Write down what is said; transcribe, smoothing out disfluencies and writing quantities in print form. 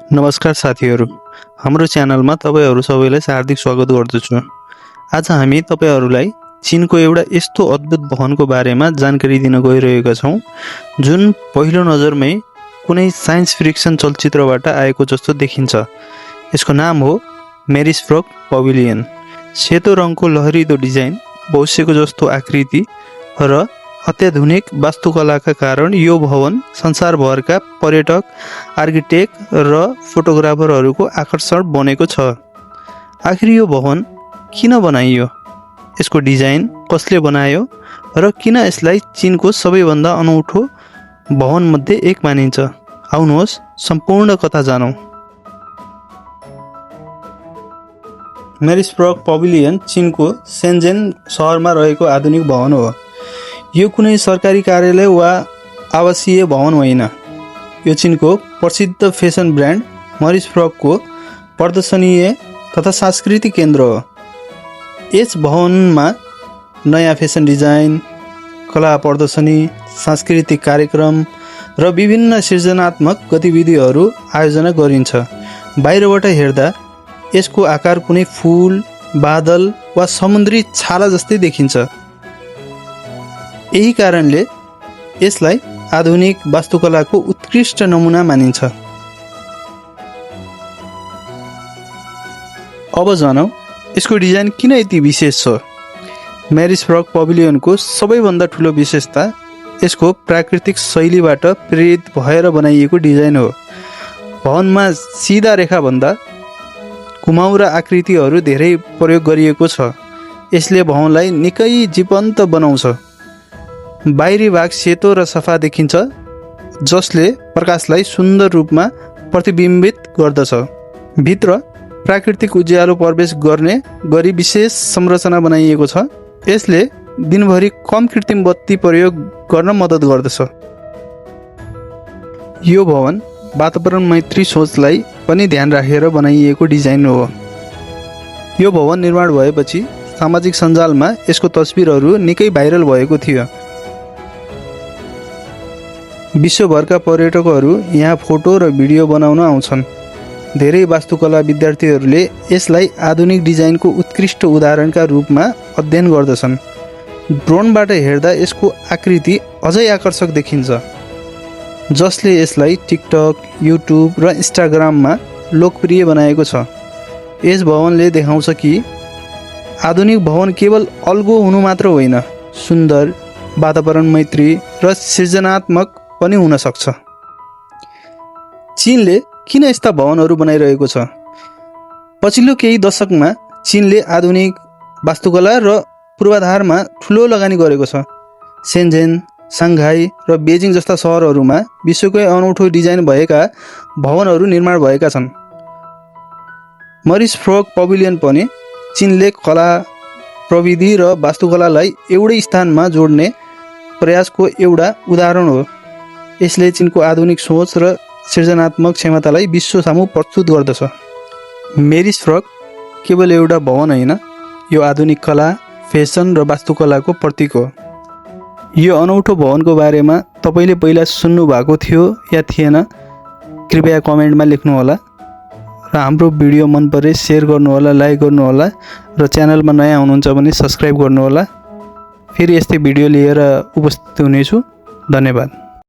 नमस्कार साथीहरू, हाम्रो च्यानलमा तपाईहरू सबैलाई हार्दिक स्वागत गर्दछु। आज हामी तपाईहरूलाई चीनको एउटा यस्तो अद्भुत भवनको बारेमा जानकारी दिन गइरहेका छौँ जुन पहिलो नजरमै कुनै साइन्स फिक्सन चलचित्रबाट आएको जस्तो देखिन्छ। यसको नाम हो मेरिसफ्रग पभिलियन। सेतो रङको लहरिदो डिजाइन, भविष्यको जस्तो आकृति र अत्याधुनिक वास्तुकलाका कारण यो भवन संसारभरका पर्यटक, आर्किटेक्ट र फोटोग्राफरहरूको आकर्षण बनेको छ। आखिर यो भवन किन बनाइयो, यसको डिजाइन कसले बनायो र किन यसलाई चीनको सबैभन्दा अनौठो भवनमध्ये एक मानिन्छ? आउनुहोस् सम्पूर्ण कथा जानौँ। मेरिसफ्रग पभिलियन चीनको सेन्जेन सहरमा रहेको आधुनिक भवन हो। यो कुनै सरकारी कार्यालय वा आवासीय भवन होइन। यो चीनको प्रसिद्ध फेसन ब्रान्ड मेरिसफ्रगको प्रदर्शनीय तथा सांस्कृतिक केन्द्र हो। यस भवनमा नयाँ फेसन डिजाइन, कला प्रदर्शनी, सांस्कृतिक कार्यक्रम र विभिन्न सृजनात्मक गतिविधिहरू आयोजना गरिन्छ। बाहिरबाट हेर्दा यसको आकार कुनै फूल, बादल वा समुद्री छाला जस्तै देखिन्छ। यही कारणले यसलाई आधुनिक वास्तुकलाको उत्कृष्ट नमुना मानिन्छ। अब जानौँ यसको डिजाइन किन यति विशेष छ। मेरिसफ्रग पभिलियनको सबैभन्दा ठुलो विशेषता यसको प्राकृतिक शैलीबाट प्रेरित भएर बनाइएको डिजाइन हो। भवनमा सिधा रेखाभन्दा घुमाउरा आकृतिहरू धेरै प्रयोग गरिएको छ। यसले भवनलाई निकै जीवन्त बनाउँछ। बाहिरी भाग सेतो र सफा देखिन्छ, जसले प्रकाशलाई सुन्दर रूपमा प्रतिबिम्बित गर्दछ। भित्र प्राकृतिक उज्यालो प्रवेश गर्ने गरी विशेष संरचना बनाइएको छ। यसले दिनभरि कम कृत्रिम बत्ती प्रयोग गर्न मद्दत गर्दछ। यो भवन वातावरण मैत्री सोचलाई पनि ध्यान राखेर बनाइएको डिजाइन हो। यो भवन निर्माण भएपछि सामाजिक सञ्जालमा यसको तस्बिरहरू निकै भाइरल भएको थियो। विश्वभरका पर्यटकहरू यहाँ फोटो र भिडियो बनाउन आउँछन्। धेरै वास्तुकला विद्यार्थीहरूले यसलाई आधुनिक डिजाइनको उत्कृष्ट उदाहरणका रूपमा अध्ययन गर्दछन्। ड्रोनबाट हेर्दा यसको आकृति अझै आकर्षक देखिन्छ, जसले यसलाई टिकटक, युट्युब र इन्स्टाग्राममा लोकप्रिय बनाएको छ। यस भवनले देखाउँछ कि आधुनिक भवन केवल अल्गो हुनु मात्र होइन, सुन्दर, वातावरण मैत्री र सृजनात्मक पनि हुन सक्छ। चीनले किन यस्ता भवनहरू बनाइरहेको छ? पछिल्लो केही दशकमा चीनले आधुनिक वास्तुकला र पूर्वाधारमा ठुलो लगानी गरेको छ। सेन्जेन, साङ्घाई र बेजिङ जस्ता सहरहरूमा विश्वकै अनौठो डिजाइन भएका भवनहरू निर्माण भएका छन्। मेरिसफ्रग पभिलियन पनि चीनले कला, प्रविधि र वास्तुकलालाई एउटै स्थानमा जोड्ने प्रयासको एउटा उदाहरण हो। यसले चीनको आधुनिक सोच र सृजनात्मक क्षमतालाई विश्व सामु प्रस्तुत गर्दछ। मेरिसफ्रग केवल एउटा भवन होइन, यो आधुनिक कला, फेसन र वास्तुकलाको प्रतीक हो। यो अनौठो भवनको बारेमा तपाईँले पहिला सुन्नुभएको थियो या थिएन? कृपया कमेन्टमा लेख्नुहोला र हाम्रो भिडियो मन परे सेयर गर्नुहोला, लाइक गर्नुहोला र च्यानलमा नयाँ हुनुहुन्छ भने सब्स्क्राइब गर्नुहोला। फेरि यस्तै भिडियो लिएर उपस्थित हुनेछु। धन्यवाद।